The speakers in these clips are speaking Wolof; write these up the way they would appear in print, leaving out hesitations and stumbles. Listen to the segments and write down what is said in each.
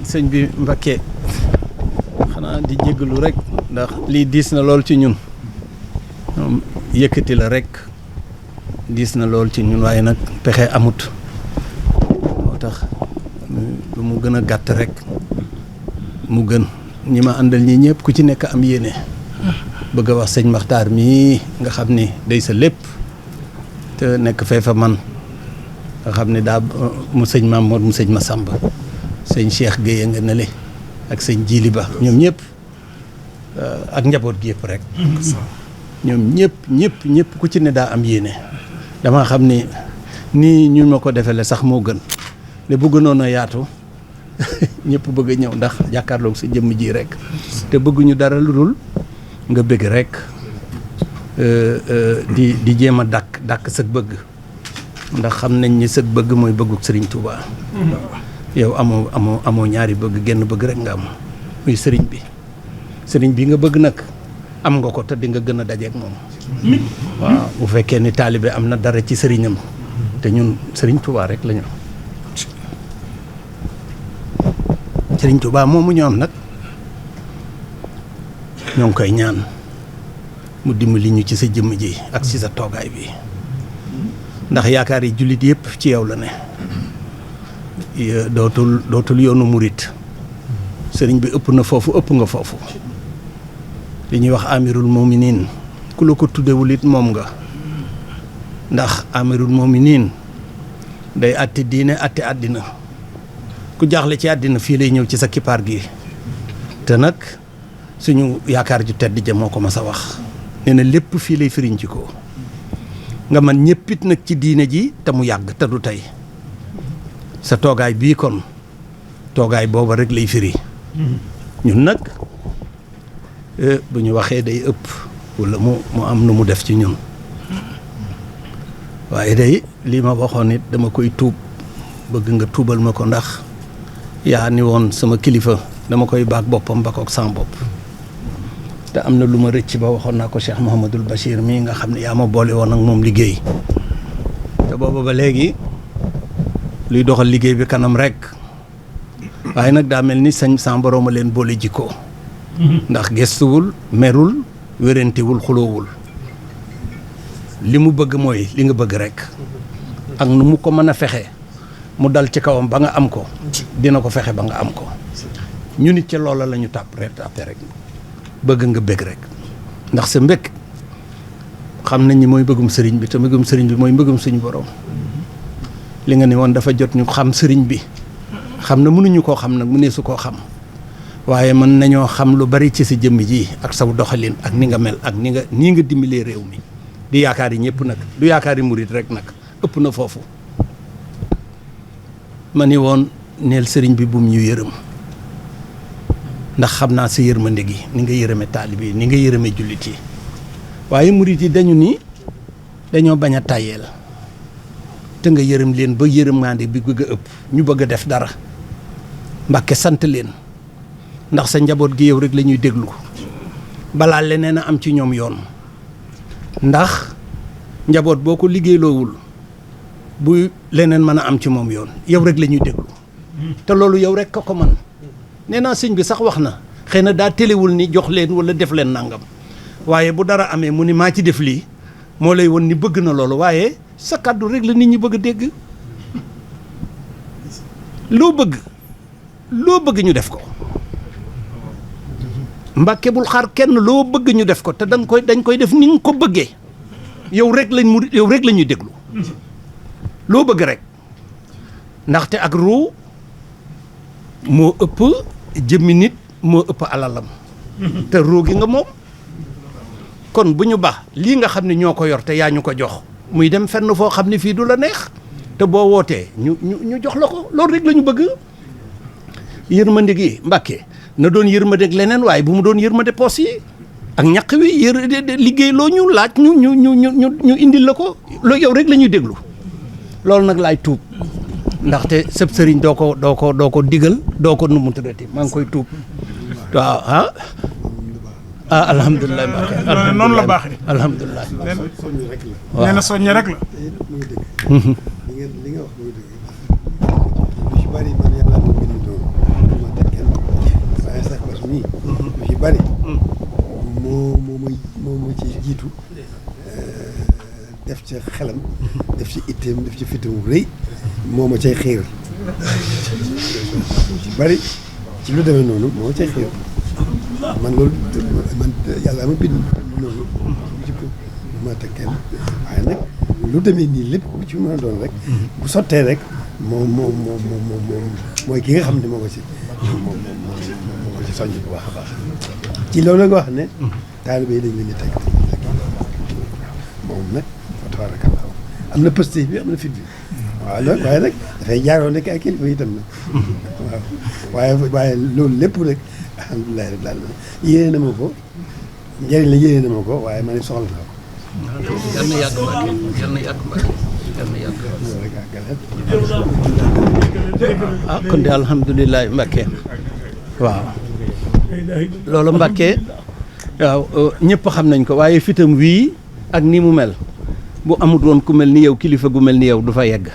sëñ bi Mbacké xanaa di jéggalu rek ndax lii diis na lool ci ñun yëkkati la rek diis na lool ci ñun waaye nag pexe amut moo tax lu mu gën a gàtt rek mu gën ñi ma àndal ñi ñëpp ku ci nekk am yéene bëgg a wax sëñ Maxtaar mii nga xam ni day sa lépp te nekk fee fa man nga xam ne daa mu sëñ Mamour mu sëñ Massamba sëñ Cheikh Guèye nga nele ak sëñ Jili Ba ñoom ñëpp ak njaboot gi yëpp rek ñoom ñëpp ku ci ne daa am yéene dama xam ni nii ñu ma ko defele sax moo gën ne bu gënoon a yaatu ñëpp bëgg a ñëw ndax jàkkaarloog sa jëmm ji rek te bëgguñu dara lu dul nga bëgg rek di jéem a dàkk sëg bëgg ndax xam nañ ni sëg bëgg mooy bëgguk Serigne Touba. yow amoo ñaari bëgg genn bëgg rek nga am muy sëriñ bi nga bëgg nag am nga ko te di nga gën a dajeek moom. waaw bu fekkee ni taalibe am na dara ci sëriñam te ñun Serigne Touba rek la ñu Serigne Touba moomu ñoom nag ñoo ngi koy ñaan mu dimbali ñu ci sa jëmm ji ak ci sa toogaay bi ndax yaakaar yi jullit yëpp ci yow la ne dootul yoonu murit sëriñ bi ëpp na foofu ëpp nga foofu li ñuy wax amirul mominin ku la ko tuddewul it moom nga ndax amirul mominin day àtte diine àtte àddina ku jaaxle ci àddina fii lay ñëw ci sa kippaar gi te nag suñu yaakaar ju tedd ja moo ko mas a wax nee na lépp fii lay firiñ ci ko nga man ñëppit nag ci diine ji te mu yàgg te du tey sa toogaay bii kon toogaay booba rek lay firi ñun nag bu ñu waxee day ëpp walla mu am nu mu def ci ñun waaye day lii ma waxoon it dama koy tuub bëgg nga tuubal ma ko ndax yaa ni woon sama kilifa dama koy baag boppam ba kook sama bopp te am na lu ma rëcc ba waxoon naa ko Cheikh Mouhamadul Bachir mii nga xam ne yaa ma boole woon ak moom liggéey te booba ba léegi luy doxal liggéey bi kanam rek waaye nag daa mel ni sañ sa borom a leen boole jikkoo ndax gestuwul merul wérantewul xuloowul li mu bëgg mooy li nga bëgg rek ak nu mu ko mën a fexe mu dal ci kawam ba nga am ko dina ko fexe ba nga am ko ñu nit ci loola la ñu tàppe rek bëgg nga bëgg rek ndax sa mbëgg xam nañ ni mooy bëggum sëriñ bi te bëggum sëriñ bi mooy mbëggum suñu borom li nga ne woon dafa jot ñu xam sëriñ bi xam na mënuñu koo xam nag mu ne su koo xam waaye mën nañoo xam lu bari ci sa jëmm ji ak saw doxalin ak ni nga mel ak nii nga dimbalee réew mi di yaakaar yi ñëpp nag du yaakaar yi murit rek nag ëpp na foofu ma ni woon neel sëriñ bi bum ñu yërëm ndax xam naa sa yërmande gi ni nga yërëme taalibe yi ni nga yërëme jullit yi waaye murit yi dañu ni dañoo bañ a tàyyeel te nga yërëm leen ba yërëmaande bi bëgg a ëpp ñu bëgg a def dara Mbàkke sant leen ndax sa njaboot gi yow rek la ñuy déglu balaa leneen a am ci ñoom yoon ndax njaboot boo ko liggéeyloowul bu leneen mën a am ci moom yoon yow rek la ñuy déglu te loolu yow rek ko man nee naa sëñ bi sax wax na xëy na daa téléwul ni jox leen wala def leen nangam waaye bu dara amee mu ni maa ci def lii moo lay won ni bëgg na loolu waaye sa kàddu rek la nit ñi bëgg a dégg loo bëgg ñu def ko Mbàkke bul xaar kenn loo bëgg ñu def ko te dañ koy def ni nga ko bëggee yow rek la ñuy déglu loo bëgg rek ndaxte ak ruu moo ëpp jëmmi nit moo ëpp alalam te ruu gi nga moom kon bu ñu baax lii nga xam ne ñoo ko yor te yaa ñu ko jox muy dem fenn foo xam ne fii du la neex te boo wootee ñu jox la ko loolu rek la ñu bëgg yërmande gi Mbàkke na doon yërmande ak leneen waaye bu mu doon yërmande poos yi ak ñaq wi liggéey loo ñu laaj ñu indil la ko loolu yow rek la ñuy déglu loolu nag laay tuub ndaxte sëb sëriñ doo ko digal doo ko numu tëddati maa ngi koy tuub waaw alhamdulilah Mbacke noonu la baaxee alhamdulilah nee na soññe rek la li nga wax muy dëgg lu ci bari man yàlla ma bind noonu jiitu def ca xelam def ci itteem def ci fitam rëy moo ma cay xiir ci bari ci lu demee noonu moo ma cay xiir man loolu man yàlla ma bind noonu jikko ma teg kenn waaye nag lu demee nii lépp bu ci mën a doon rek bu sottee rek mooy ki nga xam ne moo ko ci soññ bu baax a baax ci loolu nga wax ne taalibe yi dañ leen di teg moom nag fa tabarakallah am na positif bi am na fit bi waaw loolu waaye nag dafay jaaroo nekk ay kilifa itam nag waaw waaye loolu lépp nag alhamdulilah rabbil alamin yéene na ma ko njëriñ la yéene na ma ko waaye man soxla naa ko yal na yàgg Mbacke yal na yàgg Mbacke yal na yàgg ah kon de alhamdulilah Mbacke waaw loolu Mbacke waaw ñëpp xam nañ ko waaye fitam wii ak ni mu mel bu amut woon ku mel ni yow kilifa gu mel ni yow du fa yegg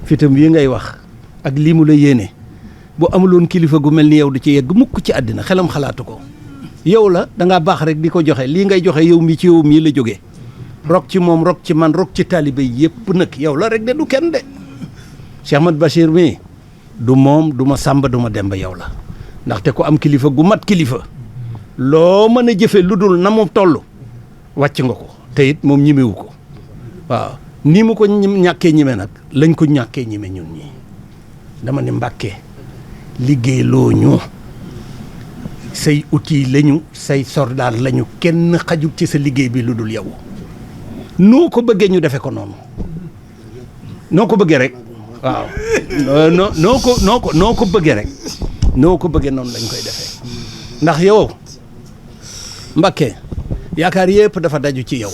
fitam wii ngay wax ak lii mu la yéene bu amuloon kilifa gu mel ni yow du ci yegg mukk ci àddina xelam xalaatu ko yow la dangaa baax rek di ko joxe lii ngay joxe yow mi ci yow mii la jógee rok ci moom rok ci man rok ci taalibe yëpp nag yow la rek de du kenn de Cheikh Ahmad Bachir mii du moom du ma sàmba du ma demba yow la ndaxte ku am kilifa gu mat kilifa loo mën a jëfe lu dul na mu toll wàcc nga ko te it moom ñimewu ko waaw ni mu ko ñàkkee ñime nag lañ ko ñàkkee ñime ñun ñii dama ne Mbàkke liggéey loo ñu say outil lañu say soldat lañu kenn xajut ci sa liggéey bi lu dul yow noo ko bëggee ñu defe ko noonu noo ko bëggee rek waaw noo ko bëggee rek noo ko bëggee noonu lañ koy defee ndax yow Mbàkke yaakaar yëpp dafa daju ci yow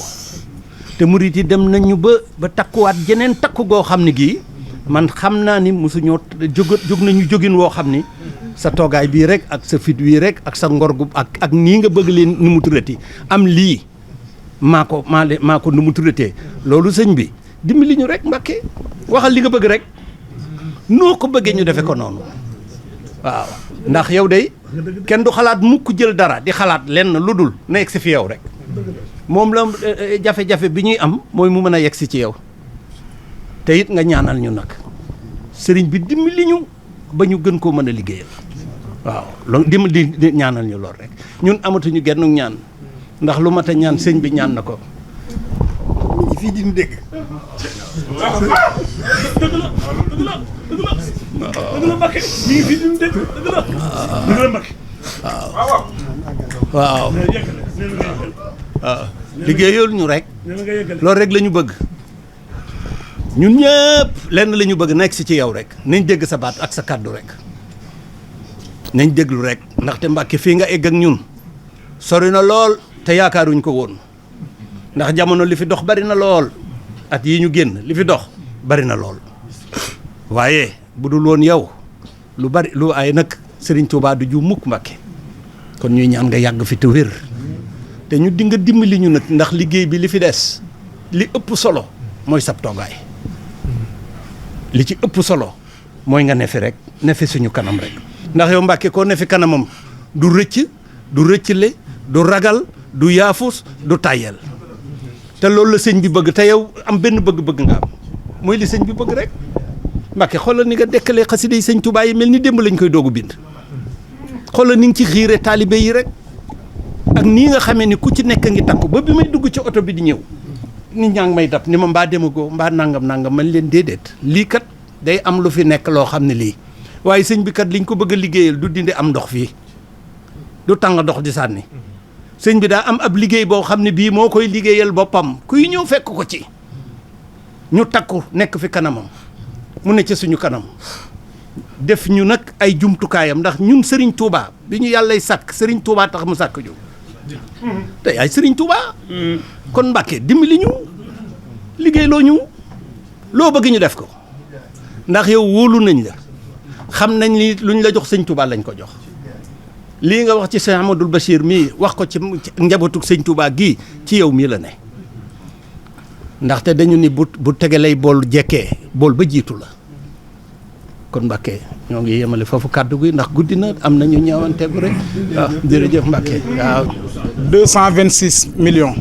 te murit yi dem nañu ba takkuwaat jeneen takku goo xam ne gii man xam naa ni mosuñoo jóg nañu jógin woo xam ni sa toogaay bii rek ak sa fit wii rek ak sa ngor gu ak nii nga bëgg leen nu mu turati am lii maa ko nu mu turatee loolu sëñ bi dimbali ñu rek Mbàkke waxal li nga bëgg rek noo ko bëggee ñu defe ko noonu waaw ndax yow day kenn du xalaat mukk jël dara di xalaat lenn lu dul na yegg si fi yow rek moom la jafe-jafe bi ñuy am mooy mu mën a yegg si ci yow te it nga ñaanal ñu nag sëriñ bi dimbali ñu ba ñu gën koo mën a liggéeyal waaw loolu dimbali di ñaanal ñu lool rek ñun amatuñu genn ñaan ndax lu mat a ñaan sëñ bi ñaan na ko. ñi fii di ñu dégg. dëgg la Mbacke ñu ngi fii di ñu dégg dëgg la Mbacke. waaw waaw liggéeyal ñu rek loolu rek la ñu bëgg ñun ñëpp lenn la ñu bëgg nekk si ci yow rek nañ dégg sa baat ak sa kàddu rek nañ déglu rek ndaxte Mbàkke fii nga egg ak ñun sori na lool te yaakaaruñ ko woon ndax jamono li fi dox bari na lool at yi ñu génn li fi dox bari na lool waaye bu dul woon yow lu bari lu ay nag Sëriñ Tuubaa du ju mukk Mbàkke kon ñuy ñaan nga yàgg fi te wér te ñu di nga dimbali ñu nag ndax liggéey bi li fi des li ëpp solo mooy sab toogaay li ci ëpp solo mooy nga nefi rek nefi suñu kanam rek ndax yow Mbàkke koo nefi kanamam du rëcc du rëccle du ragal du yaafus du tàyyel te loolu la sëñ bi bëgg te yow am benn bëgg-bëgg nga am mooy li sëñ bi bëgg rek Mbàkke xoolal ni nga dekkalee xasida yi sëñ Tuubaa yi mel ni démb lañ koy doogu bind xoolal ni nga ci xiire taalibe yi rek ak nii nga xamee ni ku ci nekk ngi takku ba bi may dugg ci oto bi di ñëw nit ñaa ngi may dab ni ma mbaa demagoo mbaa nangam man leen déedéet lii kat day am lu fi nekk loo xam ne lii waaye sëñ bi kat liñ ko bëgg a liggéeyal du dindi am ndox fii du tàng ndox di sànni sëñ bi daa am ab liggéey boo xam ne bii moo koy liggéeyal boppam kuy ñëw fekk ko ci ñu takku nekk fi kanamam mu ne ca suñu kanam def ñu nag ay jumtukaayam ndax ñun Serigne Touba bi ñu yàllay sàkk Serigne Touba tax mu sàkk ñu te ay Serigne Touba kon Mbàkke dimbali ñu liggéey loo ñu loo bëgg ñu def ko ndax yow wóolu nañ la xam nañ ni luñ la jox sëñ Touba lañ ko jox lii nga wax ci sëñ Amadou Bachir mii wax ko ci njabootu sëñ Touba gii ci yow mii la ne ndaxte dañu ni bu tegalay bool jekkee bool ba jiitu la kon Mbacke ñoo ngi yemale foofu kàddu gi ndax guddi na am na ñu ñëwanteegu rek waaw jërëjëf Mbacke waaw. 226 millions.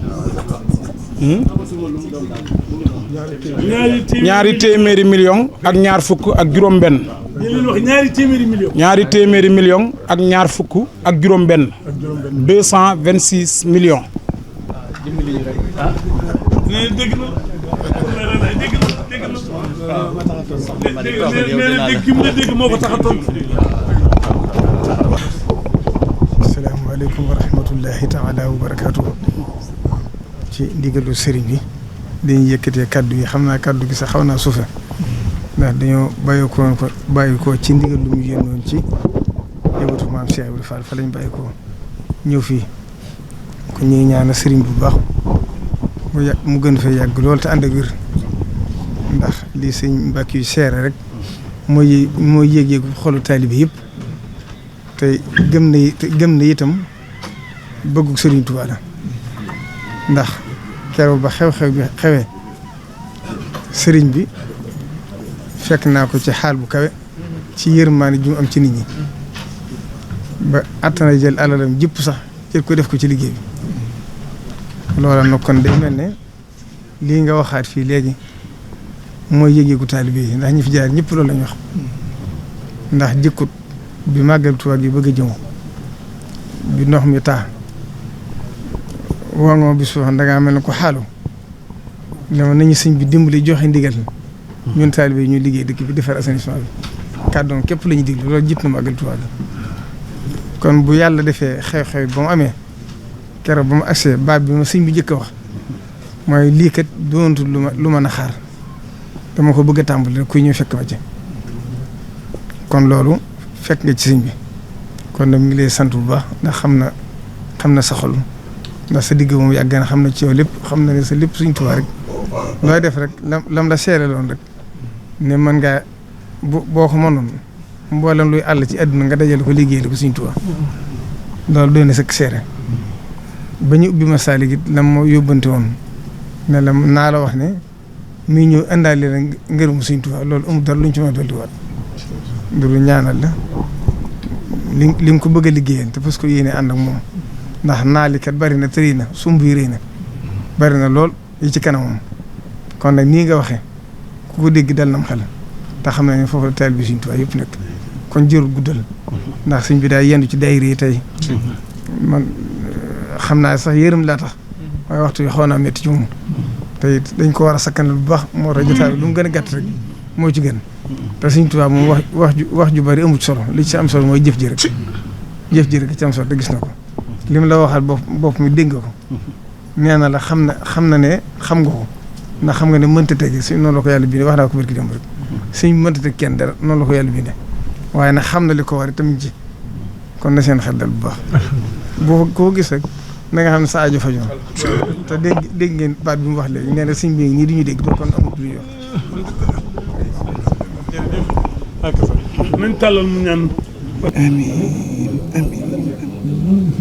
ñaari téeméeri millions ak ñaar fukk ak juróom-benn. ñaari téeméeri millions. ñaari téeméeri millions ak ñaar fukk ak juróom-benn. 226 millions. nee dégg na. dégg moo ko tax a tontu. asalaamaaleykum wa rahmatullahi taala wa barakaatu. ci ndigalu sëriñ bi dañuy yëkkatee kaddu yi xam naa kaddu gi sax xaw naa suufe ndax dañoo bàyyi ko ci ndigal lu mu yéenoon ci yëwatu maam Cheikh Ibrahima Fall fa lañ bàyyi ko ñëw fii ko ñuy ñaanal sëriñ bu baax mu gën fee yàgg lool te ànd ak wér ndax lii sëñ Mbàkke yu seere rek mooy yéeg-yéegu xolu taalibe yëpp te gëm na itam bëggu sëriñ Tuubaa la ndax keroog ba xew-xew bi xewee sëriñ bi fekk naa ko ci xaal bu kawe ci yërmaane ju mu am ci nit ñi ba attana jël alalam jëpp sax jël ko def ko ci liggéey bi loola nag kon day mel ne lii nga waxaat fii léegi mooy yëgeegu taalibe yi ndax ñi fi jaar ñëpp loolu lañ wax ndax jëkkut bi màggal Tuubaa gi bëgg a jëmu bi ndox mi taa woo nga ma bis foofu dangaa mel ne ko xaalu dama nañu sëñ bi dimbali joxe ndigal ñun taalibe yi ñu liggéey dëkk bi defar assainissement bi kàddoom képp la ñuy diglu loolu jiit na màggal Tuubaa gi kon bu yàlla defee xew-xew ba mu amee keroog ba mu agsee baat bi ma sëñ bi njëkk a wax mooy lii kat doontul lu mën a xaar dama ko bëgg a tàmbali rek kuy ñëw fekk ma ci kon loolu fekk nga ci sëñ bi kon nag mi ngi lay sant bu baax ndax xam na sa xol ndax sa digg moom yàgg na xam na ci yow lépp xam na ne sa lépp Sëñ Tuubaa rek looy def rek lam la seere loon rek ne mën ngaa boo ko mënoon mboolem luy àll ci àdduna nga dajale ko liggéey la ko Sëñ Tuubaa loolu doy na sëkk seere ba ñu ubbi ma saali gi lam moo yóbbante woon ne la naa la wax ne muy ñëw indaale la ngërëmu Sëñ Tuubaa loolu amul dara luñ ci mën a dolliwaat du ñaanal la li nga ko bëgg a liggéeyal te parce que yéene ànd ak moom ndax naali kat bari na tëri na sumb yi rëy na bari na lool yi ci kanamam kon nag nii nga waxee ku ko dégg dal nam xel te xam ne foofu la taal bi Sëñ Tuubaa yëpp nekk kon jërul guddal ndax sëñ bi daay yendu ci daayira yi tey man xam naa sax yërëm laa tax waaye waxtu bi xaw naa métti ci moom te it dañ ko war a sakkanal bu baax moo tax jotaay bi lu mu gën a gàtt rek moo ci gën te Sëñ Tuubaa moom wax ju bari amut solo li ci am solo mooy jëf ji rek ci am solo te gis na ko li mu la waxal bopp mi dégg nga ko nee na la xam na ne xam nga ko ndax xam nga ne mënta teg suñ noonu la ko yàlla bindee wax naa ko barki démb rek suñ mënta teg kenn dara noonu la ko yàlla bindee waaye nag xam na li ko war tamit ci kon na seen xel dal bu baax boo ko gis rek na nga xam ne sa aajo fajoon te dégg ngeen baat bi mu wax léegi nee na suñ bi nii di ñu dégg doo kon amut lu ñu wax. nañ tàllal mu ñaan. amiin amiin.